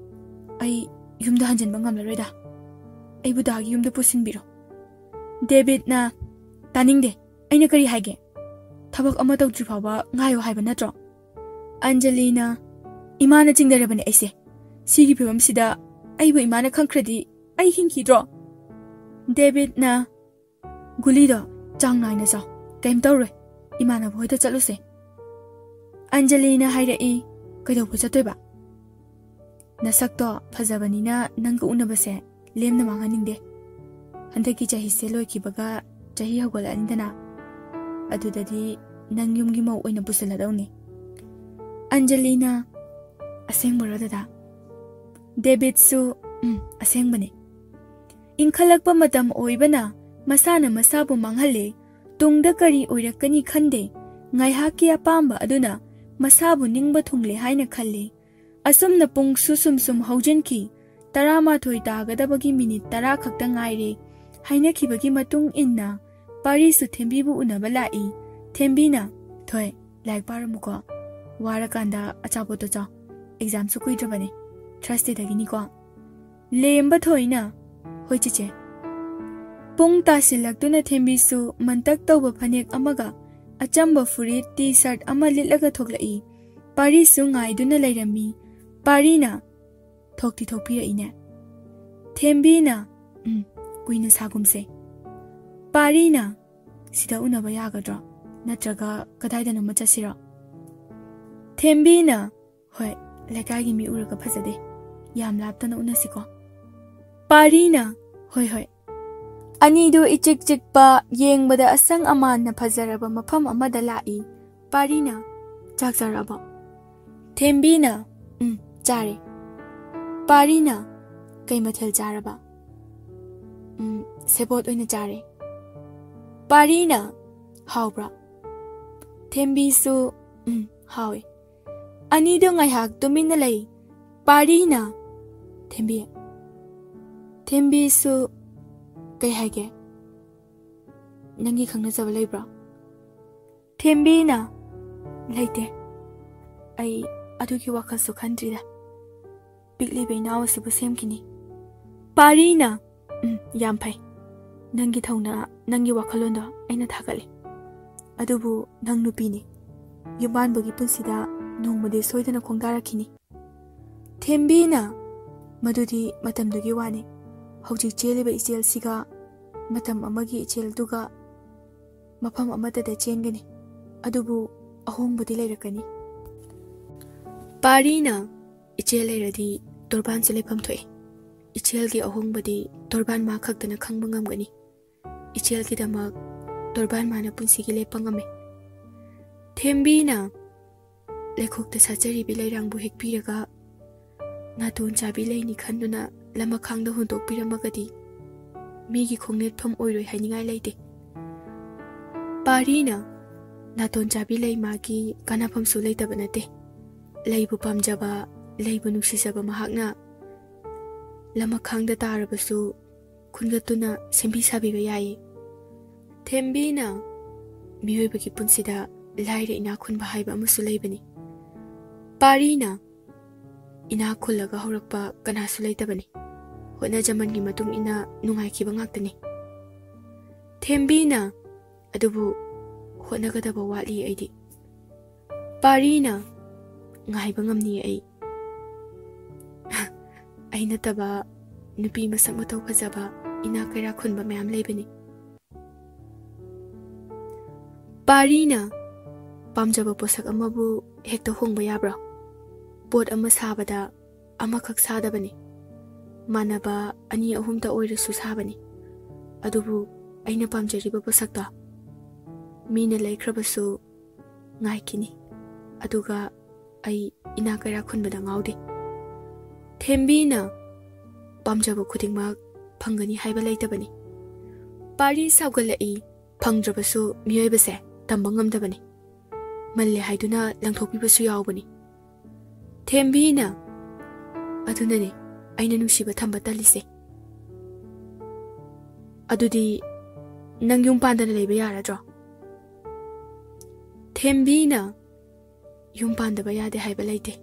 "ꯑꯩ ꯌꯨꯝꯗ ꯍꯟꯖꯤꯟꯕ ꯉꯝꯂꯔꯣꯏꯗ꯫ ꯑꯩꯕꯨ ꯗꯥꯒꯤ ꯌꯨꯝꯗ ꯄꯨꯁꯤꯟꯕꯤꯔꯣ꯫" ꯗꯦꯕꯤꯗꯅ, "ꯇꯥꯅꯤꯡꯗꯦ꯫ ꯑꯩꯅ ꯀꯔꯤ ꯍꯥꯏꯒꯦ? ꯊꯕꯛ ꯑꯃ ꯇꯧꯗ꯭ꯔꯤ ꯐꯥꯎꯕ ꯉꯥꯏꯌꯣ ꯍꯥꯏꯕ ꯅꯠꯇ꯭ꯔꯣ?" ꯑꯟꯖꯂꯤꯅ, "ꯏꯃꯥꯅ ꯆꯤꯡꯅꯔꯕꯅꯦ ꯑꯩꯁꯦ꯫ ꯁꯤꯒꯤ ꯐꯤꯕꯝꯁꯤꯗ ꯑꯩꯕꯨ ꯏꯃꯥꯅ ꯈꯪꯈ꯭ꯔꯗꯤ ꯑꯩ ꯍꯤꯡꯈꯤꯗ꯭ꯔꯣ?" ꯗꯦꯕꯤꯠꯅ, "ꯒꯨꯂꯤꯗꯣ ꯆꯥꯡ ꯅꯥꯏꯅ ꯆꯥꯎ꯫ ꯀꯩꯝ ꯇꯧꯔꯣꯏ꯫ ꯏꯃꯥꯟꯅꯕ ꯍꯣꯏꯗ ꯆꯠꯂꯨꯁꯦ꯫" ꯑꯟꯖꯂꯤꯅ ꯍꯥꯏꯔꯛꯏ, "ꯀꯩꯗꯧꯕ ꯆꯠꯇꯣꯏꯕ? ꯅꯁꯛꯇꯣ ꯐꯖꯕꯅꯤꯅ ꯅꯪꯒ ꯎꯅꯕꯁꯦ ꯂꯦꯝꯅ ꯃꯥꯡꯍꯟꯅꯤꯡꯗꯦ꯫ ꯍꯟꯗꯛꯀꯤ ꯆꯍꯤꯁꯦ ꯂꯣꯏꯈꯤꯕꯒ ꯆꯍꯤ ꯍꯧꯒꯠꯂꯛꯑꯅꯤꯗꯅ꯫ ꯑꯗꯨꯗꯗꯤ ꯅꯪ ꯌꯨꯝꯒꯤ ꯃꯧ ꯑꯣꯏꯅ ꯄꯨꯁꯤꯜꯂꯗꯧꯅꯤ꯫" ꯑꯟꯖꯂꯤꯅ, "ꯑꯁꯦꯡꯕꯔꯣ ꯗꯗꯥ?" ꯗꯦꯕꯤꯠꯁꯨ, "ꯎꯝ, ꯑꯁꯦꯡꯕꯅꯤ꯫" ꯏꯟꯈꯠꯂꯛꯄ ꯃꯇꯝ ꯑꯣꯏꯕꯅ ꯃꯁꯥꯅ ꯃꯁꯥꯕꯨ ꯃꯥꯡꯍꯜꯂꯦ꯫ ꯇꯨꯡꯗ ꯀꯔꯤ ꯑꯣꯏꯔꯛꯀꯅꯤ ꯈꯟꯗꯦ꯫ ꯉꯥꯏꯍꯥꯛꯀꯤ ꯑꯄꯥꯝꯕ ꯑꯗꯨꯅ ꯃꯁꯥꯕꯨ ꯅꯤꯡꯕ ꯊꯨꯡꯂꯦ ꯍꯥꯏꯅ ꯈꯜꯂꯤ꯫ ꯑꯁꯨꯝꯅ ꯄꯨꯡꯁꯨ ꯁꯨꯝ ꯁꯨꯝ ꯍꯧꯖꯤꯟꯈꯤ꯫ ꯇꯔꯥꯃꯥꯊꯣꯏ ꯇꯥꯒꯗꯕꯒꯤ ꯃꯤꯅꯤꯠ ꯇꯔꯥ ꯈꯛꯇ ꯉꯥꯏꯔꯦ꯫ ꯍꯥꯏꯅꯈꯤꯕꯒꯤ ꯃꯇꯨꯡ ꯏꯟꯅ ꯄꯥꯔꯤꯁꯨ ꯊꯦꯝꯕꯤꯕꯨ ꯎꯅꯕ ꯂꯥꯛꯏ꯫ ꯊꯦꯝꯕꯤꯅ, "ꯊꯣꯏ, ꯂꯥꯏꯔꯤꯛ ꯄꯥꯔꯝꯃꯨꯀꯣ꯫ ꯋꯥꯔꯀꯥꯟꯗ ꯑꯆꯥꯄꯣꯠꯇꯣ ꯆꯥꯎ꯫ ꯑꯦꯛꯖꯥꯝꯁꯨ ꯀꯨꯏꯗ꯭ꯔꯕꯅꯦ꯫ ꯊꯔꯁꯗꯦꯗꯒꯤꯅꯤꯀꯣ꯫" ꯂꯦꯝꯕ ꯊꯣꯏꯅ, "ꯍꯣꯏ ꯆꯦꯆꯦ꯫" ꯄꯨꯡ ꯇꯥꯁꯤꯜꯂꯛꯇꯨꯅ ꯊꯦꯝꯕꯤꯁꯨ ꯃꯟꯇꯛ ꯇꯧꯕ ꯐꯅꯦꯛ ꯑꯃꯒ ꯑꯆꯝꯕ ꯐꯨꯔꯤꯠ ꯇꯤ ꯁꯔꯠ ꯑꯃ ꯂꯤꯠꯂꯒ ꯊꯣꯛꯂꯛꯏ꯫ ꯄꯥꯔꯤꯁꯨ ꯉꯥꯏꯗꯨꯅ ꯂꯩꯔꯝꯃꯤ꯫ ꯄꯥꯔꯤꯅ, "ꯊꯣꯛꯇꯤ ꯊꯣꯛꯄꯤꯔꯛꯏꯅꯦ꯫" ꯊꯦꯝꯕꯤꯅ, "ꯎꯝ, ꯀꯨꯏꯅ ꯁꯥꯒꯨꯝꯁꯦ꯫" ꯄꯥꯔꯤꯅ, "ꯁꯤꯗ ꯎꯅꯕ ꯌꯥꯒꯗ꯭ꯔꯣ? ꯅꯠꯇ꯭ꯔꯒ ꯀꯗꯥꯏꯗꯅꯣꯃ ꯆꯠꯁꯤꯔꯣ?" ꯊꯦꯝꯕꯤꯅ, "ꯍꯣꯏ, ꯂꯩꯀꯥꯏꯒꯤ ꯃꯤ ꯎꯔꯒ ꯐꯖꯗꯦ꯫ ꯌꯥꯝ ꯂꯥꯞꯇꯅ ꯎꯅꯁꯤꯀꯣ꯫" ꯄꯥꯔꯤꯅ, "ꯍꯣꯏ, ꯍꯣꯏ꯫" ꯑꯅꯤꯗꯨ ꯏꯆꯤꯛ ꯆꯤꯛꯄ, ꯌꯦꯡꯕꯗ ꯑꯁꯪ ꯑꯃꯥꯟꯅ ꯐꯖꯔꯕ ꯃꯐꯝ ꯑꯃꯗ ꯂꯥꯛꯏ꯫ ꯄꯥꯔꯤꯅ, "ꯆꯥꯛ ꯆꯥꯔꯛꯑꯕꯣ?" ꯊꯦꯝꯕꯤꯅ, "ꯎꯝ, ꯆꯥꯔꯦ꯫" ꯄꯥꯔꯤꯅ, "ꯀꯩ ꯃꯊꯦꯜ ꯆꯥꯔꯕ?" "ꯎꯝ, ꯁꯦꯕꯣꯠ ꯑꯣꯏꯅ ꯆꯥꯔꯦ꯫" ꯄꯥꯔꯤꯅ, "ꯍꯥꯎꯕ꯭ꯔꯥ?" ꯊꯦꯝꯕꯤꯁꯨ, "ꯎꯝ, ꯍꯥꯎꯋꯦ꯫" ꯑꯅꯤꯗꯨ ꯉꯥꯏꯍꯥꯛ ꯇꯨꯃꯤꯟꯅ ꯂꯩ꯫ ꯄꯥꯔꯤꯅ, "ꯊꯦꯝꯕꯤ꯫" ꯊꯦꯝꯕꯤꯁꯨ, "ꯀꯩ ꯍꯥꯏꯒꯦ? ꯅꯪꯒꯤ ꯈꯪꯅꯖꯕ ꯂꯩꯕ꯭ꯔꯣ?" ꯊꯦꯝꯕꯤꯅ, "ꯂꯩꯇꯦ꯫ ꯑꯩ ꯑꯗꯨꯒꯤ ꯋꯥꯈꯜꯁꯨ ꯈꯟꯗ꯭ꯔꯤꯗ꯫ ꯄꯤꯛꯂꯤꯕ ꯏꯅꯥꯎ ꯑꯁꯤꯕꯨ ꯁꯦꯝꯈꯤꯅꯤ꯫" ꯄꯥꯔꯤꯅ, "ꯎꯝ, ꯌꯥꯝ ꯐꯩ꯫" ꯅꯪꯒꯤ ꯊꯧꯅꯥ, ꯅꯪꯒꯤ ꯋꯥꯈꯜꯂꯣꯟꯗꯣ ꯑꯩꯅ ꯊꯥꯒꯠꯂꯤ꯫ ꯑꯗꯨꯕꯨ ꯅꯪ ꯅꯨꯄꯤꯅꯤ꯫ ꯌꯨꯝꯕꯥꯟꯕꯒꯤ ꯄꯨꯟꯁꯤꯗ ꯅꯣꯡꯃꯗꯤ ꯁꯣꯏꯗꯅ ꯈꯣꯡꯗꯥꯔꯛꯈꯤꯅꯤ꯫ ꯊꯦꯝꯕꯤꯅ, "ꯃꯗꯨꯗꯤ ꯃꯇꯝꯗꯨꯒꯤ ꯋꯥꯅꯤ꯫ ꯍꯧꯖꯤꯛ ꯆꯦꯜꯂꯤꯕ ꯏꯆꯦꯜꯁꯤꯒ ꯃꯇꯝ ꯑꯃꯒꯤ ꯏꯆꯦꯜꯗꯨꯒ ꯃꯐꯝ ꯑꯃꯠꯇꯗ ꯆꯦꯟꯒꯅꯤ꯫ ꯑꯗꯨꯕꯨ ꯑꯍꯣꯡꯕꯗꯤ ꯂꯩꯔꯛꯀꯅꯤ꯫" ꯄꯥꯔꯤꯅ, "ꯏꯆꯦꯜ ꯂꯩꯔꯗꯤ ꯇꯣꯔꯕꯥꯟꯁꯨ ꯂꯩꯐꯝ ꯊꯣꯛꯏ꯫ ꯏꯆꯦꯜꯒꯤ ꯑꯍꯣꯡꯕꯗꯤ ꯇꯣꯔꯕꯥꯟ ꯃꯥ ꯈꯛꯇꯅ ꯈꯪꯕ ꯉꯝꯒꯅꯤ꯫ ꯏꯆꯦꯜꯒꯤꯗꯃꯛ ꯇꯣꯔꯕꯥꯟ ꯃꯥꯅ ꯄꯨꯟꯁꯤꯒꯤ ꯂꯦꯞꯄ ꯉꯝꯃꯤ꯫" ꯊꯦꯝꯕꯤꯅ, "ꯂꯩꯈꯣꯛꯇ ꯁꯥꯠꯆꯔꯤꯕꯤ ꯂꯩꯔꯥꯡꯕꯨ ꯍꯦꯛꯄꯤꯔꯒ ꯅꯥꯇꯣꯟ ꯆꯥꯕꯤ ꯂꯩꯅꯤ ꯈꯟꯗꯨꯅ ꯂꯃꯈꯥꯡꯗ ꯍꯨꯟꯗꯣꯛꯄꯤꯔꯝꯃꯒꯗꯤ ꯃꯤꯒꯤ ꯈꯣꯡꯅꯦꯠꯐꯝ ꯑꯣꯏꯔꯣꯏ ꯍꯥꯏꯅꯤꯡꯉꯥꯏ ꯂꯩꯇꯦ꯫" ꯄꯥꯔꯤꯅ, "ꯅꯥꯇꯣꯟ ꯆꯥꯕꯤ ꯂꯩ ꯃꯥꯒꯤ ꯀꯥꯟꯅꯐꯝꯁꯨ ꯂꯩꯇꯕ ꯅꯠꯇꯦ꯫ ꯂꯩꯕꯨ ꯄꯥꯝꯖꯕ, ꯂꯩꯕꯨ ꯅꯨꯡꯁꯤꯖꯕ ꯃꯍꯥꯛꯅ ꯂꯃꯈꯥꯡꯗ ꯇꯥꯔꯕꯁꯨ ꯈꯨꯟꯒꯠꯇꯨꯅ ꯁꯦꯝꯕꯤ ꯁꯥꯕꯤꯕ ꯌꯥꯏꯌꯦ꯫" ꯊꯦꯝꯕꯤꯅ, "ꯃꯤꯑꯣꯏꯕꯒꯤ ꯄꯨꯟꯁꯤꯗ ꯂꯥꯏꯔ ꯏꯅꯥꯛ ꯈꯨꯟꯕ ꯍꯥꯏꯕ ꯑꯃꯁꯨ ꯂꯩꯕꯅꯤ꯫" ꯄꯥꯔꯤꯅ, "ꯏꯅꯥꯛ ꯈꯨꯜꯂꯒ ꯍꯧꯔꯛꯄ ꯀꯅꯥꯁꯨ ꯂꯩꯇꯕꯅꯤ꯫ ꯍꯣꯠꯅꯖꯃꯟꯒꯤ ꯃꯇꯨꯡ ꯏꯟꯅ ꯅꯨꯡꯉꯥꯏꯈꯤꯕ ꯉꯥꯛꯇꯅꯤ꯫" ꯊꯦꯝꯕꯤꯅ, "ꯑꯗꯨꯕꯨ ꯍꯣꯠꯅꯒꯗꯕ ꯋꯥꯠꯂꯤ ꯑꯩꯗꯤ꯫" ꯄꯥꯔꯤꯅ, "ꯉꯥꯏꯕ ꯉꯝꯅꯤ ꯑꯩ꯫ ꯑꯩ ꯅꯠꯇꯕ ꯅꯨꯄꯤ ꯃꯁꯛ ꯃꯇꯧ ꯐꯖꯕ ꯏꯅꯥꯛ ꯀꯩꯔꯥꯛ ꯈꯨꯟꯕ ꯃꯌꯥꯝ ꯂꯩꯕꯅꯤ꯫" ꯄꯥꯔꯤꯅ, "ꯄꯥꯝꯖꯕ ꯄꯣꯠꯁꯛ ꯑꯃꯕꯨ ꯍꯦꯛꯇ ꯍꯣꯡꯕ ꯌꯥꯕ꯭ꯔꯣ? ꯄꯣꯠ ꯑꯃ ꯁꯥꯕꯗ ꯑꯃꯈꯛ ꯁꯥꯗꯕꯅꯤ꯫ ꯃꯥꯟꯅꯕ ꯑꯅꯤ ꯑꯍꯨꯝꯇ ꯑꯣꯏꯔꯁꯨ ꯁꯥꯕꯅꯤ꯫ ꯑꯗꯨꯕꯨ ꯑꯩꯅ ꯄꯥꯝꯖꯔꯤꯕ ꯄꯣꯠꯁꯛꯇꯣ ꯃꯤꯅ ꯂꯩꯈ꯭ꯔꯕꯁꯨ ꯉꯥꯏꯈꯤꯅꯤ꯫ ꯑꯗꯨꯒ ꯑꯩ ꯏꯅꯥꯛ ꯀꯩꯔꯥꯛ ꯈꯨꯟꯕꯗ ꯉꯥꯎꯗꯦ꯫" ꯊꯦꯝꯕꯤꯅ, "ꯄꯥꯝꯖꯕ ꯈꯨꯗꯤꯡꯃꯛ ꯐꯪꯒꯅꯤ ꯍꯥꯏꯕ ꯂꯩꯇꯕꯅꯤ꯫" ꯄꯥꯔꯤ ꯁꯥꯎꯒꯠꯂꯛꯏ꯫ "ꯐꯪꯗ꯭ꯔꯕꯁꯨ ꯃꯤꯑꯣꯏꯕꯁꯦ ꯇꯝꯕ ꯉꯝꯗꯕꯅꯤ꯫ ꯃꯜꯂꯦ ꯍꯥꯏꯗꯨꯅ ꯂꯪꯊꯣꯛꯄꯤꯕꯁꯨ ꯌꯥꯎꯕꯅꯤ꯫" ꯊꯦꯝꯕꯤꯅ, "ꯑꯗꯨꯅꯅꯦ ꯑꯩꯅ ꯅꯨꯡꯁꯤꯕ ꯊꯝꯕ ꯇꯜꯂꯤꯁꯦ꯫" "ꯑꯗꯨꯗꯤ ꯅꯪ ꯌꯨꯝ ꯄꯥꯟꯗꯅ ꯂꯩꯕ ꯌꯥꯔꯗ꯭ꯔꯣ?" ꯊꯦꯝꯕꯤꯅ, "ꯌꯨꯝ ꯄꯥꯟꯗꯕ ꯌꯥꯗꯦ ꯍꯥꯏꯕ ꯂꯩꯇꯦ꯫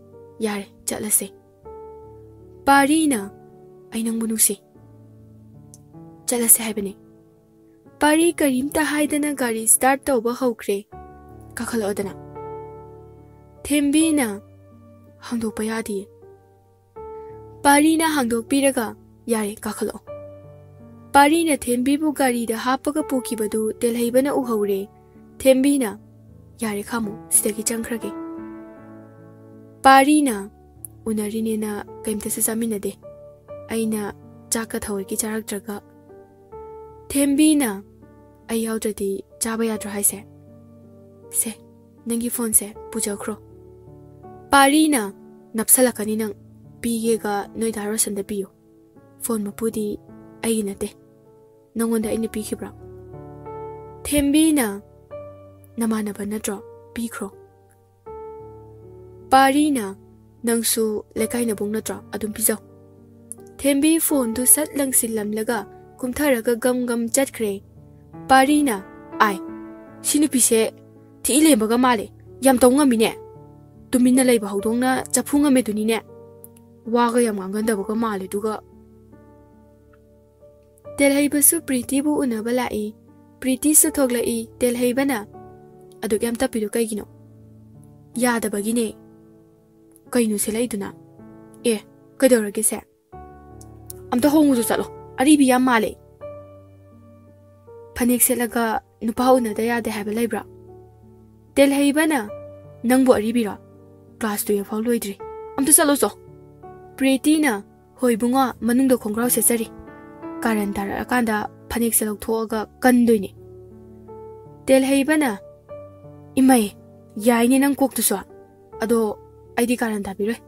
ꯌꯥꯔꯦ, ꯆꯠꯂꯁꯦ꯫" ꯄꯥꯔꯤꯅ, "ꯑꯩ ꯅꯪꯕꯨ ꯅꯨꯡꯁꯤ꯫ ꯆꯠꯂꯁꯦ ꯍꯥꯏꯕꯅꯤ꯫ ꯄꯥꯔꯤ ꯀꯔꯤꯝꯇ ꯍꯥꯏꯗꯅ ꯒꯥꯔꯤ start ꯇꯧꯕ ꯍꯧꯈ꯭ꯔꯦ꯫ "ꯀꯥꯈꯠꯂꯛꯑꯣꯗꯅ꯫" ꯊꯦꯝꯕꯤꯅ, "ꯍꯥꯡꯗꯣꯛꯄ ꯌꯥꯗꯤꯌꯦ꯫" ꯄꯥꯔꯤꯅ ꯍꯥꯡꯗꯣꯛꯄꯤꯔꯒ, "ꯌꯥꯔꯦ, ꯀꯥꯈꯠꯂꯛꯑꯣ꯫" ꯄꯥꯔꯤꯅ ꯊꯦꯝꯕꯤꯕꯨ ꯒꯥꯔꯤꯗ ꯍꯥꯞꯄꯒ ꯄꯨꯈꯤꯕꯗꯨ ꯇꯦꯜꯍꯩꯕꯅ ꯎꯍꯧꯔꯦ꯫ ꯊꯦꯝꯕꯤꯅ, "ꯌꯥꯔꯦ ꯈꯥꯝꯃꯣ, ꯁꯤꯗꯒꯤ ꯆꯪꯈ꯭ꯔꯒꯦ꯫" ꯄꯥꯔꯤꯅ, "ꯎꯅꯔꯤꯅꯦꯅ ꯀꯩꯝꯇꯁꯨ ꯆꯥꯃꯤꯟꯅꯗꯦ꯫ ꯑꯩꯅ ꯆꯥꯛꯀ ꯊꯑꯣꯏꯀꯤ ꯆꯥꯔꯛꯇ꯭ꯔꯒ꯫" ꯊꯦꯝꯕꯤꯅ, "ꯑꯩ ꯌꯥꯎꯗ꯭ꯔꯗꯤ ꯆꯥꯕ ꯌꯥꯗ꯭ꯔꯣ ꯍꯥꯏꯁꯦ? ꯁꯦ, ꯅꯪꯒꯤ ꯐꯣꯟꯁꯦ ꯄꯨꯖꯈ꯭ꯔꯣ꯫" ꯄꯥꯔꯤꯅ, "ꯅꯞꯁꯜꯂꯛꯀꯅꯤ ꯅꯪ꯫ ꯄꯤꯒꯦꯒ ꯅꯣꯏ ꯗꯥ ꯔꯣꯁꯟꯗ ꯄꯤꯌꯨ꯫ ꯐꯣꯟ ꯃꯄꯨꯗꯤ ꯑꯩꯒꯤ ꯅꯠꯇꯦ꯫ ꯅꯪꯉꯣꯟꯗ ꯑꯩꯅ ꯄꯤꯈꯤꯕ꯭ꯔꯣ?" ꯊꯦꯝꯕꯤꯅ, "ꯅꯃꯥꯟꯅꯕ ꯅꯠꯇ꯭ꯔꯣ? ꯄꯤꯈ꯭ꯔꯣ꯫" ꯄꯥꯔꯤꯅ, "ꯅꯪꯁꯨ ꯂꯩꯀꯥꯏ ꯅꯕꯨꯡ ꯅꯠꯇ꯭ꯔꯣ? ꯑꯗꯨꯝ ꯄꯤꯖꯧ꯫" ꯊꯦꯝꯕꯤ ꯐꯣꯟꯗꯨ ꯁꯠ ꯂꯪꯁꯤꯜꯂꯝꯂꯒ ꯀꯨꯝꯊꯔꯒ ꯒꯝ ꯒꯝ ꯆꯠꯈ꯭ꯔꯦ꯫ ꯄꯥꯔꯤꯅ, "ꯑꯥꯏ, ꯁꯤ ꯅꯨꯄꯤꯁꯦ ꯊꯤ ꯂꯦꯝꯕꯒ ꯃꯥꯜꯂꯦ꯫ ꯌꯥꯝ ꯇꯧ ꯉꯝꯃꯤꯅꯦ꯫ ꯇꯨꯃꯤꯟꯅ ꯂꯩꯕ ꯍꯧꯗꯣꯡꯅ ꯆꯐꯨ ꯉꯝꯃꯦꯗꯨꯅꯤꯅꯦ꯫ ꯋꯥꯒ ꯌꯥꯝ ꯉꯥꯡꯒꯟꯗꯕꯒ ꯃꯥꯜꯂꯦ ꯑꯗꯨꯒ꯫" ꯇꯦꯜꯍꯩꯕꯁꯨ ꯄ꯭ꯔꯤꯇꯤꯕꯨ ꯎꯅꯕ ꯂꯥꯛꯏ꯫ ꯄ꯭ꯔꯤꯇꯤꯁꯨ ꯊꯣꯛꯂꯛꯏ꯫ ꯇꯦꯜꯍꯩꯕꯅ, "ꯑꯗꯨꯛ ꯌꯥꯝ ꯇꯞꯄꯤꯗꯨ ꯀꯩꯒꯤꯅꯣ? ꯌꯥꯗꯕꯒꯤꯅꯦ꯫" "ꯀꯩꯅꯣ ꯁꯦꯠꯂꯛꯏꯗꯨꯅ? ꯑꯦ, ꯀꯩꯗꯧꯔꯒꯦ ꯁꯦ? ꯑꯝꯇ ꯍꯣꯡꯉꯨꯁꯨ ꯆꯠꯂꯣ, ꯑꯔꯤꯕꯤ ꯌꯥꯝ ꯃꯥꯜꯂꯦ꯫" "ꯐꯅꯦꯛ ꯁꯦꯠꯂꯒ ꯅꯨꯄꯥ ꯎꯅꯗ ꯌꯥꯗꯦ ꯍꯥꯏꯕ ꯂꯩꯕ꯭ꯔꯥ?" ꯇꯦꯜꯍꯩꯕꯅ, "ꯅꯪꯕꯨ ꯑꯔꯤꯕꯤꯔꯣ? ꯀ꯭ꯂꯥꯁ ꯇꯨꯌꯦꯜꯐ ꯐꯥꯎ ꯂꯣꯏꯗ꯭ꯔꯤ꯫ ꯑꯝꯇ ꯆꯠꯂꯣ ꯆꯣ꯫" ꯄ꯭ꯔꯤꯇꯤꯅ, "ꯍꯣꯏ ꯏꯕꯨꯡꯉꯣ, ꯃꯅꯨꯡꯗ ꯈꯣꯡꯒ꯭ꯔꯥꯎ ꯁꯦꯠꯆꯔꯤ꯫ ꯀꯥꯔꯟ ꯇꯥꯔꯛꯑꯀꯥꯟꯗ ꯐꯅꯦꯛꯁꯦ ꯂꯧꯊꯣꯛꯑꯒ ꯀꯟꯗꯣꯏꯅꯦ꯫" ꯇꯦꯜꯍꯩꯕꯅ, "ꯏꯃꯩ, ꯌꯥꯏꯅꯦ ꯅꯪ ꯀꯣꯛꯇꯨꯁꯨ꯫ ꯑꯗꯣ ꯑꯩꯗꯤ ꯀꯥꯔꯟ ꯇꯥꯕꯤꯔꯣꯏ꯫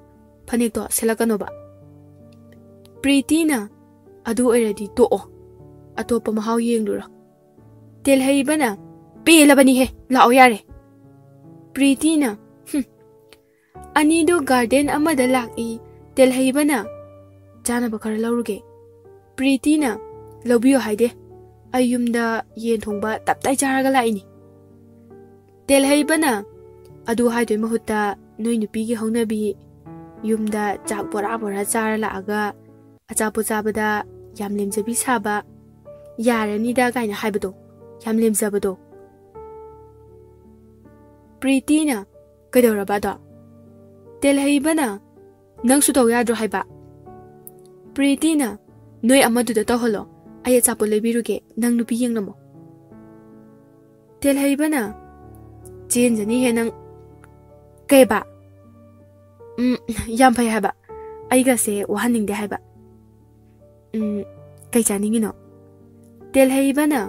ꯐꯅꯦꯛꯇꯣ ꯁꯦꯠꯂꯛꯀꯅꯣꯕ꯫" ꯄ꯭ꯔꯤꯇꯤꯅ, "ꯑꯗꯨ ꯑꯣꯏꯔꯗꯤ ꯇꯣꯛꯑꯣ꯫ ꯑꯇꯣꯞꯄ ꯃꯍꯥꯎ ꯌꯦꯡꯂꯨꯔꯣ꯫" ꯇꯦꯜꯍꯩꯕꯅ, "ꯄꯦꯜꯂꯕꯅꯤꯍꯦ, ꯂꯥꯛꯑꯣ ꯌꯥꯔꯦ꯫" ꯄ꯭ꯔꯤꯇꯤꯅ, ꯍꯨꯝ꯫ ꯑꯅꯤꯗꯨ ꯒꯥꯔꯗꯦꯟ ꯑꯃꯗ ꯂꯥꯛꯏ꯫ ꯇꯦꯜꯍꯩꯕꯅ, "ꯆꯥꯅꯕ ꯈꯔ ꯂꯧꯔꯨꯒꯦ꯫" ꯄ꯭ꯔꯤꯇꯤꯅ, "ꯂꯧꯕꯤꯌꯣ ꯍꯥꯏꯗꯦ꯫ ꯑꯩ ꯌꯨꯝꯗ ꯌꯦꯟ ꯊꯣꯡꯕ ꯇꯞꯇꯥꯏ ꯆꯥꯔꯒ ꯂꯥꯛꯏꯅꯤ꯫" ꯇꯦꯜꯍꯩꯕꯅ, "ꯑꯗꯨ ꯍꯥꯏꯗꯣꯏ ꯃꯍꯨꯠꯇ ꯅꯣꯏ ꯅꯨꯄꯤꯒꯤ ꯍꯧꯅꯕꯤ, ꯌꯨꯝꯗ ꯆꯥꯛ ꯕꯣꯔꯥ ꯕꯣꯔꯥ ꯆꯥꯔ ꯂꯥꯛꯑꯒ ꯑꯆꯥꯄꯣꯠ ꯆꯥꯕꯗ ꯌꯥꯝ ꯂꯦꯝꯖꯕꯤ ꯁꯥꯕ, "ꯌꯥꯔꯅꯤꯗ" ꯀꯥꯏꯅ ꯍꯥꯏꯕꯗꯣ, ꯌꯥꯝ ꯂꯦꯝꯖꯕꯗꯣ꯫ ꯄ꯭ꯔꯤꯇꯤꯅ, "ꯀꯩꯗꯧꯔꯕ ꯑꯗꯣ?" ꯇꯦꯜꯍꯩꯕꯅ, "ꯅꯪꯁꯨ ꯇꯧ ꯌꯥꯗ꯭ꯔꯣ ꯍꯥꯏꯕ?" ꯄ꯭ꯔꯤꯇꯤꯅ, "ꯅꯣꯏ ꯑꯃꯗꯨꯗ ꯇꯧꯍꯜꯂꯣ, ꯑꯩ ꯑꯆꯥꯄꯣꯠ ꯂꯩꯕꯤꯔꯨꯒꯦ, ꯅꯪ ꯅꯨꯄꯤ ꯌꯦꯡꯂꯝꯃꯣ꯫" ꯇꯦꯜꯍꯩꯕꯅ, "ꯆꯦꯟꯖꯅꯤꯍꯦ ꯅꯪ꯫" "ꯀꯩꯕ?" "ꯎꯝ, ꯌꯥꯝ ꯐꯩ ꯍꯥꯏꯕ, ꯑꯩꯒꯁꯦ ꯋꯥꯍꯟꯅꯤꯡꯗꯦ ꯍꯥꯏꯕ꯫" "ꯎꯝ, ꯀꯩ ꯆꯥꯅꯤꯡꯉꯤꯅꯣ?" ꯇꯦꯜꯍꯩꯕꯅ,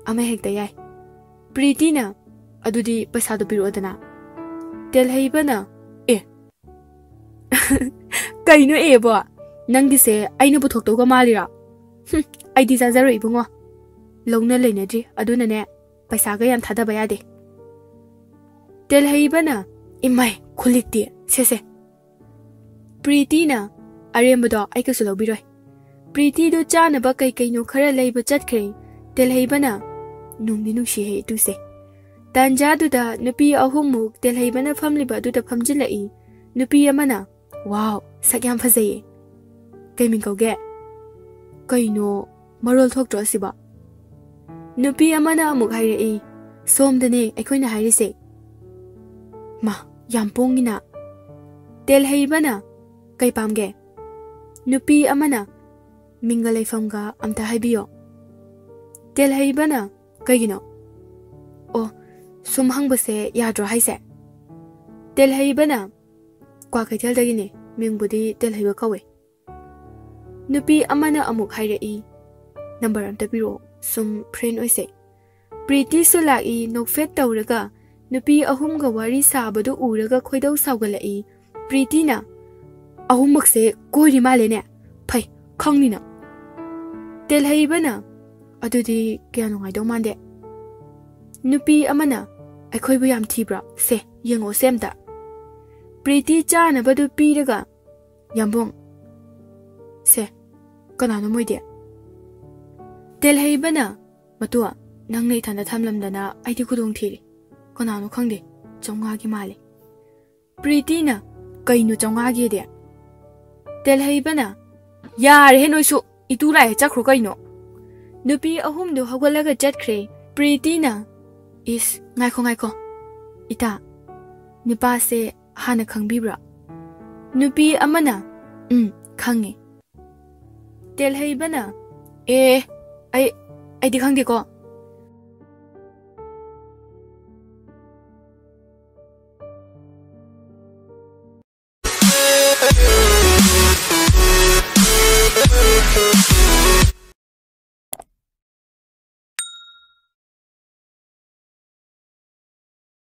"ꯑꯃ ꯍꯦꯛꯇ ꯌꯥꯏ꯫" ꯄ꯭ꯔꯤꯇꯤꯅ, "ꯑꯗꯨꯗꯤ ꯄꯩꯁꯥꯗꯣ ꯄꯤꯔꯛꯑꯣꯗꯅ꯫" ꯇꯦꯜꯍꯩꯕꯅ, "ꯑꯦ, ꯀꯩꯅꯣ ꯑꯦꯕꯣ? ꯅꯪꯒꯤꯁꯦ ꯑꯩꯅ ꯄꯨꯊꯣꯛꯇꯧꯒ ꯃꯥꯜꯂꯤꯔꯣ? ꯍꯨꯝ, ꯑꯩꯗꯤ ꯆꯥꯖꯔꯣꯏ ꯏꯕꯨꯡꯉꯣ꯫ ꯂꯧꯅ ꯂꯩꯅꯗ꯭ꯔꯤ, ꯑꯗꯨꯅꯅꯦ ꯄꯩꯁꯥꯒ ꯌꯥꯝ ꯊꯥꯗꯕ ꯌꯥꯗꯦ꯫" ꯇꯦꯜꯍꯩꯕꯅ, "ꯏꯃꯥꯏ, ꯈꯨꯂꯤꯛꯇꯤ, ꯁꯦ, ꯁꯦ꯫" ꯄ꯭ꯔꯤꯇꯤꯅ, "ꯑꯔꯦꯝꯕꯗꯣ ꯑꯩ ꯀꯩꯁꯨ ꯂꯧꯕꯤꯔꯣꯏ꯫" ꯄ꯭ꯔꯤꯇꯤꯗꯣ ꯆꯥꯅꯕ ꯀꯩ ꯀꯩꯅꯣ ꯈꯔ ꯂꯩꯕ ꯆꯠꯈ꯭ꯔꯦ꯫ ꯇꯦꯜꯍꯩꯕꯅ, ꯅꯨꯡꯗꯤ ꯅꯨꯡꯁꯤꯍꯦ ꯏꯇꯨꯁꯦ꯫ ꯇꯥꯟꯖꯥꯗꯨꯗ ꯅꯨꯄꯤ ꯑꯍꯨꯝꯃꯨꯛ ꯇꯦꯜꯍꯩꯕꯅ ꯐꯝꯂꯤꯕ ꯑꯗꯨꯗ ꯐꯝꯖꯤꯜꯂꯛꯏ꯫ ꯅꯨꯄꯤ ꯑꯃꯅ, "ꯋꯥꯎ, ꯁꯛ ꯌꯥꯝ ꯐꯖꯩꯌꯦ꯫ ꯀꯩ ꯃꯤꯡ ꯀꯧꯒꯦ?" "ꯀꯩꯅꯣ, ꯃꯔꯣꯜ ꯊꯣꯛꯇ꯭ꯔꯣ ꯑꯁꯤꯕꯣ?" ꯅꯨꯄꯤ ꯑꯃꯅ ꯑꯃꯨꯛ ꯍꯥꯏꯔꯛꯏ, "ꯁꯣꯝꯗꯅꯦ ꯑꯩꯈꯣꯏꯅ ꯍꯥꯏꯔꯤꯁꯦ꯫" "ꯃꯥ, ꯌꯥꯝ ꯄꯣꯡꯉꯤꯅ꯫" ꯇꯦꯜꯍꯩꯕꯅ, "ꯀꯩ ꯄꯥꯝꯒꯦ?" ꯅꯨꯄꯤ ꯑꯃꯅ, "ꯃꯤꯡꯒ ꯂꯩꯐꯝꯒ ꯑꯝꯇ ꯍꯥꯏꯕꯤꯌꯣ꯫" ꯇꯦꯜꯍꯩꯕꯅ, "ꯀꯩꯒꯤꯅꯣ?" "ꯑꯣ, ꯁꯨꯝ ꯍꯪꯕꯁꯦ ꯌꯥꯗ꯭ꯔꯣ ꯍꯥꯏꯁꯦ?" ꯇꯦꯜꯍꯩꯕꯅ, "ꯀ꯭ꯋꯥꯀꯩꯊꯦꯜꯗꯒꯤꯅꯦ, ꯃꯤꯡꯕꯨꯗꯤ ꯇꯦꯜꯍꯩꯕ ꯀꯧꯋꯦ꯫" ꯅꯨꯄꯤ ꯑꯃꯅ ꯑꯃꯨꯛ ꯍꯥꯏꯔꯛꯏ, "ꯅꯝꯕꯔ ꯑꯝꯇ ꯄꯤꯔꯛꯑꯣ, ꯁꯨꯝ ꯐ꯭ꯔꯦꯟ ꯑꯣꯏꯁꯦ꯫" ꯄ꯭ꯔꯤꯇꯤꯁꯨ ꯂꯥꯛꯏ, ꯅꯣꯛꯐꯦꯠ ꯇꯧꯔꯒ ꯅꯨꯄꯤ ꯑꯍꯨꯝꯒ ꯋꯥꯔꯤ ꯁꯥꯕꯗꯨ ꯎꯔꯒ ꯈꯣꯏꯗꯧ ꯁꯥꯎꯒꯠꯂꯛꯏ꯫ ꯄ꯭ꯔꯤꯇꯤꯅ, "ꯑꯍꯨꯝꯃꯛꯁꯦ ꯀꯣꯏꯔꯤ ꯃꯥꯜꯂꯦꯅꯦ, ꯐꯩ, ꯈꯪꯅꯤꯅ꯫" ꯇꯦꯜꯍꯩꯕꯅ, "ꯑꯗꯨꯗꯤ ꯀꯌꯥ ꯅꯨꯡꯉꯥꯏꯗꯧ ꯃꯥꯟꯗꯦ꯫" ꯅꯨꯄꯤ ꯑꯃꯅ, "ꯑꯩꯈꯣꯏꯕꯨ ꯌꯥꯝ ꯊꯤꯕ꯭ꯔꯣ? ꯁꯦ, ꯌꯦꯡꯉꯛꯑꯣꯁꯦ ꯑꯝꯇ꯫" ꯄ꯭ꯔꯤꯇꯤ ꯆꯥꯅꯕꯗꯨ ꯄꯤꯔꯒ, "ꯌꯥꯝꯕꯨꯡ, ꯁꯦ, ꯀꯅꯥꯅꯣ ꯃꯣꯏꯗꯤ?" ꯇꯦꯜꯍꯩꯕꯅ, "ꯃꯇꯨ, ꯅꯪꯅ ꯏꯊꯟꯗ ꯊꯝꯂꯝꯗꯅ ꯑꯩꯗꯤ ꯈꯨꯗꯣꯡ ꯊꯤꯔꯦ꯫ ꯀꯅꯥꯅꯣ ꯈꯪꯗꯦ, ꯆꯥꯝꯃꯉꯥꯒꯤ ꯃꯥꯜꯂꯦ꯫" ꯄ꯭ꯔꯤꯇꯤꯅ, "ꯀꯩꯅꯣ ꯆꯥꯝꯃꯉꯥꯒꯤꯗꯤ?" ꯇꯦꯜꯍꯩꯕꯅ, "ꯌꯥꯔꯦꯍꯦ ꯅꯣꯏꯁꯨ, ꯏꯇꯨ ꯂꯥꯛꯑꯦ, ꯆꯠꯈ꯭ꯔꯣ ꯀꯩꯅꯣ꯫" ꯅꯨꯄꯤ ꯑꯍꯨꯝꯗꯨ ꯍꯧꯒꯠꯂꯒ ꯆꯠꯈ꯭ꯔꯦ꯫ ꯄ꯭ꯔꯤꯇꯤꯅ, "ꯏꯁ, ꯉꯥꯏꯈꯣ, ꯉꯥꯏꯈꯣ꯫ ꯏꯇꯥ, ꯅꯨꯄꯥꯁꯦ ꯍꯥꯟꯅ ꯈꯪꯕꯤꯕ꯭ꯔꯣ?" ꯅꯨꯄꯤ ꯑꯃꯅ, "ꯎꯝ, ꯈꯪꯉꯦ꯫" ꯇꯦꯜꯍꯩꯕꯅ, "ꯑꯦ, ꯑꯩ, ꯑꯩꯗꯤ ꯈꯪꯗꯦꯀꯣ꯫